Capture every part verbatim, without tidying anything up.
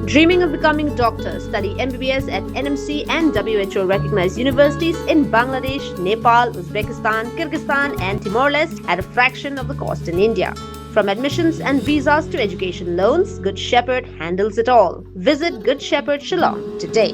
Dreaming of becoming a doctor? Study M B B S at N M C and W H O recognized universities in Bangladesh, Nepal, Uzbekistan, Kyrgyzstan, and Timor Leste at a fraction of the cost in India. From admissions and visas to education loans, Good Shepherd handles it all. Visit Good Shepherd Shillong today.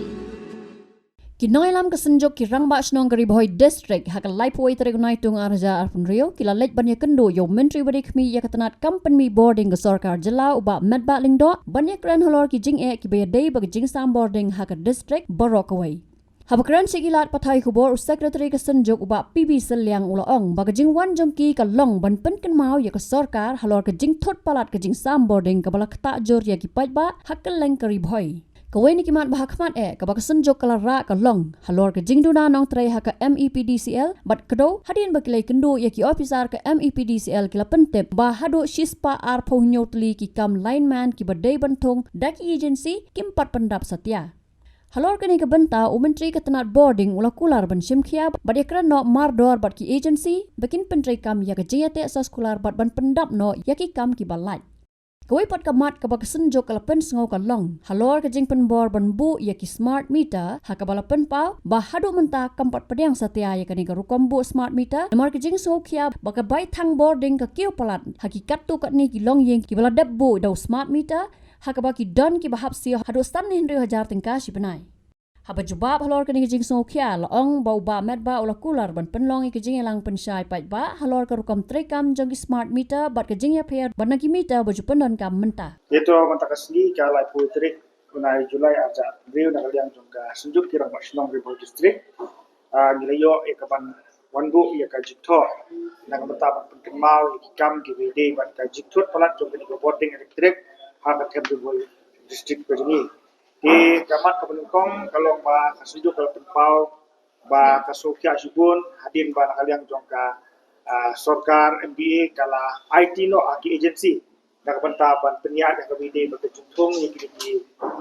Ki nongïalam ka Synjuk ki Rangbah Shnong ka Ri Bhoi District ha ka laiphew tarik u Naitung ar hajar arphew hynriew ki la leit ban ïakynduh ïa u Myntri ba dei khmih ïa ka tnat kam pynmih bording ka Sorkar Jylla u Bah Metbah Lyngdoh ban ïakren halor ki jingeh kiba ïadei bad ka jingsam bording ha ka district baroh kawei. Haba kren sha ki lad pathai khubor u Secretary ka Synjuk u Bah P B Sylliang u la ong ba ka jingwan jong ki ka long ban pynkynmaw ïa ka Sorkar halor ka jingthut palat ka jingsam bording kaba la ktah jur ïa ki paidbah ha kylleng ka Ri Bhoi. Kawei na ki mat ba ha khmat eh kaba ka Synjuk ka la rah ka long halor ka jingduna nongtrei ha ka M E P D C L bad kdew hadien ba ki la ïakynduh ïa ki ophisar ka M E P D C L ki la pyntip ba haduh shispah arphew hynñiew tylli ki kam lineman kiba dei ban thung da ki agency kim pat pyndap satia. Halor kane ka bynta u Myntri ka tnat bording u la kular ban shim khia bad ïakren noh mardor bad ki agency ba kin pyntreikam ïa ka jingïateh soskular bad ban pyndap noh ïa ki kam kiba lait. Kawei pat ka mat kaba ka Synjuk ka la pynsngew ka long halor ka jingpynbor ban buh ïa ki smart meter ha kaba la pynpaw ba haduh mynta kam pat pdiang satia ïa kane ka rukom buh smart meter namar ka jingsngew khia ba ka bai thang bording ka kiew palat ha ki katto katne ki longïing kiba la dep buh da u smart meter ha kaba ki don kiba hap siew haduh san hynriew hajar tyngka shi bnai. Haba jubab halor kane ka jingsngew khia la ong ba u Bah Metbah u la kular ban pynlong ïa ka jingïalang pynshai paidbah halor ka rukom treikam jong ki smart meter bad ka jingïapher bad na ki meter ba ju pyndonkam mynta. Ïa to mynta ka sngi ka laiphew tarik u nai July ar hajar arphew hynriew na ka liang jong ka Synjuk ki Rangbah Shnong Ri Bhoi District, ah, ngi la ïoh ïa ka ban wan buh ïa ka jingthoh na ka bynta ban pynkynmaw ïa ki kam kiba ïadei bad ka jingthut palat jong kane ka bording elektrik ha ka them Ri Bhoi District ka jong ngi. Te ka mat kaba nyngkong ka long ba ka Synjuk ka la pynpaw ba ka sngewkhia shibun hadien ba na ka liang jong ka, ah, sorkar M D A ka la aiti noh ha ki agency na ka bynta ban pynïaid ïa kaba ïadei bad ka jingthung ïa kine ki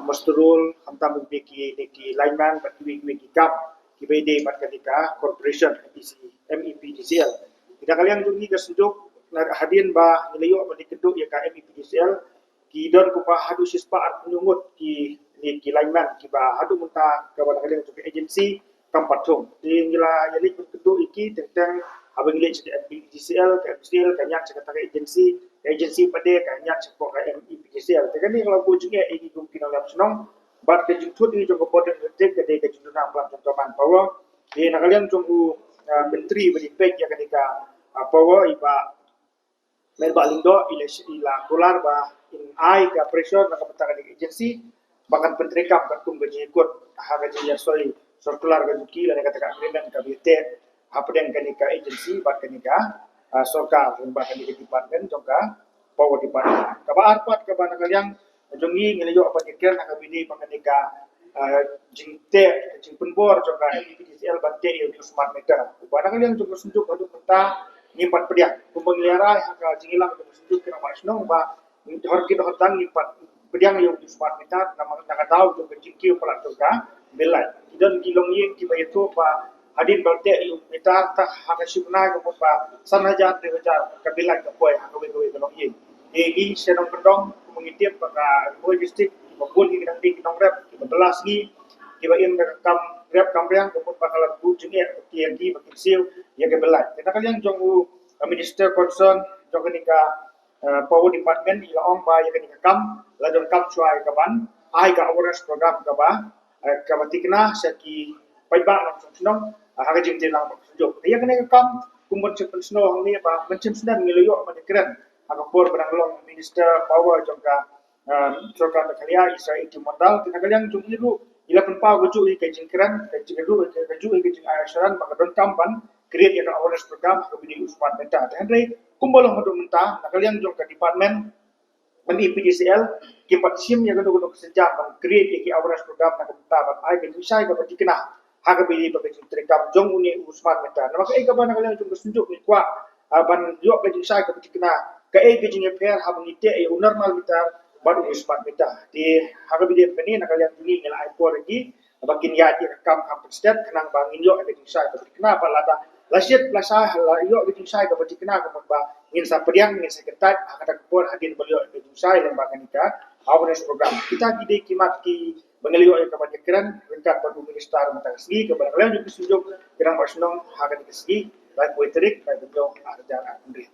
muster roll, khamtam ïa kine ki lineman bad kiwei kiwei ki kam kiba ïadei bad kane ka corporation M E P D C L. Te na ka liang jong ngi ka Synjuk, na hadien ba ngi la ïoh ban ïakynduh ïa ka M E P D C L, ki don kumba haduh shispah arphew ngut ki, ki lineman kiba haduh mynta kaba na ka liang jong ka agency kam pat thung. Te ngi la ïa leit ban kynduh ïa ki teng teng haba ngi leit sha ka M P D C L, ka M P D C L ka ñiad sha kata ka agency, ka agency pat de ka ñiad sha ka M E P D C L. Te kane ka la buh jingeh ïa ngi kum ki nongïalam shnong bad ka jingthut ïa ngi jong ka bording elektrik ka dei ka jingduna palat jong ka manpower. Te na ka liang jong u, ah, myntri ba dei peit ïa kane ka, ah, power i Bah Metbah Lyngdoh i la, i la kular ba in ai ka pressure na ka bynta kane ka agency ba kan pyntreikam katkum ka jingïakut ha ka jingïasoi circular ka jong ki lane kata ka agreement kaba ïateh hapdeng kane ka agency bad kane ka, ah, sorkar, bad kane ka department jong ka power department. Kaba ar pat kaba na ka liang jong ngi ngi la ïoh ban ïakren ha kaba ïadei bad kane ka, ah, jingteh, jingpynbor jong ka M E P D C L ban teh ïa u smart meter. Ba na ka liang jong ka Synjuk haduh mynta ngim pat pdiang. Kumba ngi ïa rai ha ka jingïalang jong ka Synjuk ki Rangbah Shnong ba hor kin hor tang ngim pat pdiang ïa u smart meter na ka daw jong ka jingkiew palat jong ka bill light. Ki don ki longïing kiba ïathuh ba hadien ba la teh ïa u meter ta ha ka shi bnai ka mut ba san hajar hynriew hajar ka bill light ka poi ha kawei kawei ka longïing. Te ngi sha nongkyndong kumba ngi tip ba ka Ri Bhoi District kiba bun hi ki dang dei ki nongrep kiba bylla sngi kiba im da ka kam rep kam riang ka mut ba ka la buh jingeh ïa ki ba kin siew ïa ka bill light. Te na ka liang jong u, uh, minister concern jong kane ka, uh, power department i la ong ba ïa kane ka kam la donkam shuwa ïa ka ban ai ka awareness program kaba, uh, kaba thikna sha ki paidbah nongshong shnong, uh, ha ka jingtreilang ba ka Synjuk. Ïa kane ka kam kum ban shem pynsngew hangne ba mynshem snem ngi la ïoh ban ïakren ha ka por ba dang long minister power jong ka, um, sorkar Meghalaya, i Sir A T Mondal. Te na ka liang jong i ruh i la pynpaw kajuh ïa ka jingkren, ka jingkren, kajuh ïa ka jingai assurance ba ka donkam ban create ïa ka awareness program ha kaba ïadei u smart meter. Te hynrei kumba long haduh mynta na ka liang jong ka department M E P D C L kim pat shim ïa kano kano ka sienjam ban create ïa ki awareness program na ka bynta ban ai ka jingshai kaba thikna ha kaba ïadei bad ka jingtreikam jong une u smart meter. Namar kaei kaba na ka liang jong ka Synjuk ngi kwah, ah, ban ïoh ka jingshai kaba thikna, kaei ka jingïapher haba ngi teh ïa u normal meter bad u smart meter. Te ha kaba ïadei bad kane na ka liang jong ngi ngi la ai por ïa ki ba kin ïaid ïa ka kam ha pynstet khnang ba ngin ïoh ïa ka jingshai kaba thikna. Bad lada la shit la shai la ïoh ïa ka jingshai kaba thikna ka mut ba ngin sa pdiang, ngin sa kyntait ha kata ka por hadien ba la ïoh ïa ka jingshai lyngba kane ka awareness program. Kita ki dei ki mat ki ba ngi la ïoh ïa ka ban ïakren ryngkat bad u minister mynta ka sngi, kaba ngi la ïoh ki synjuk ki rangbah shnong ha kane ka sngi, laiphew tarik, laiphew tarik.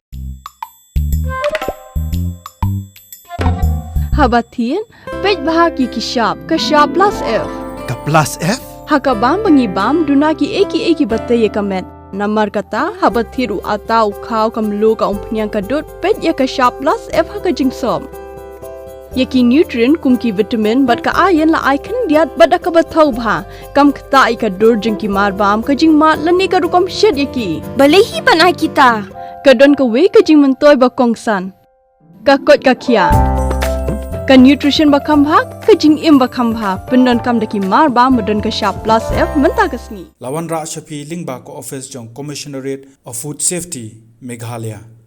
Haba thied, peit bha ki ki shap, ka shap plus F. Ka plus F? Ha ka bam ba ngi bam, duna ki ei ki ei ki ba tei ïa ka met. Namar kata, haba thied u atta, u khaw, ka mluh, ka umphniang, ka dud, peit ïa ka shap plus F ha ka jingsop. Ïa ki nutrient kum ki vitamin bad ka iron la ai khyndiat bad da kaba thaw bha. Kam ktah ïa ka dur jong ki mar bam, ka jingmad lane ka rukom shet ïa ki. Balei hi ban ai kita? Ka don kawei ka jingmyntoi ba kongsan. Ka koit ka khiah. Ka nutrition ba kham bha, ka jingim ba kham bha. Pyndonkam da ki mar bam ba don ka shap plus F mynta ka sngi. La wanrah sha phi lyngba ka office jong Commissionerate of Food Safety, Meghalaya.